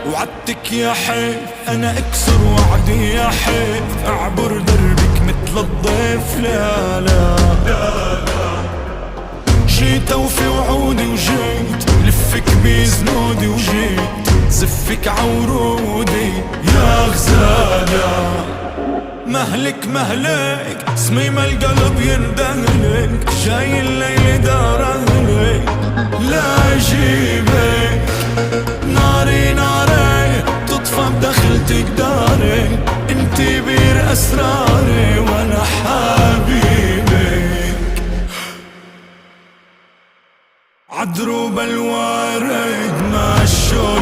وعدتك يا حيف انا اكسر وعدي يا حيف، اعبر دربك مثل الضيف. لا لا جيت وفي وعودي وجيت، لفك بزنودي وجيت، زفك عورودي يا غزالة. مهلك مهلك صميم القلب يندهلك، جاي الليل دار اهلك لا اجيبك. ناري ناري تطفى بدخلتك داري، انتي بير اسراري وانا حبيبك. عدروب الوارد ما الشوق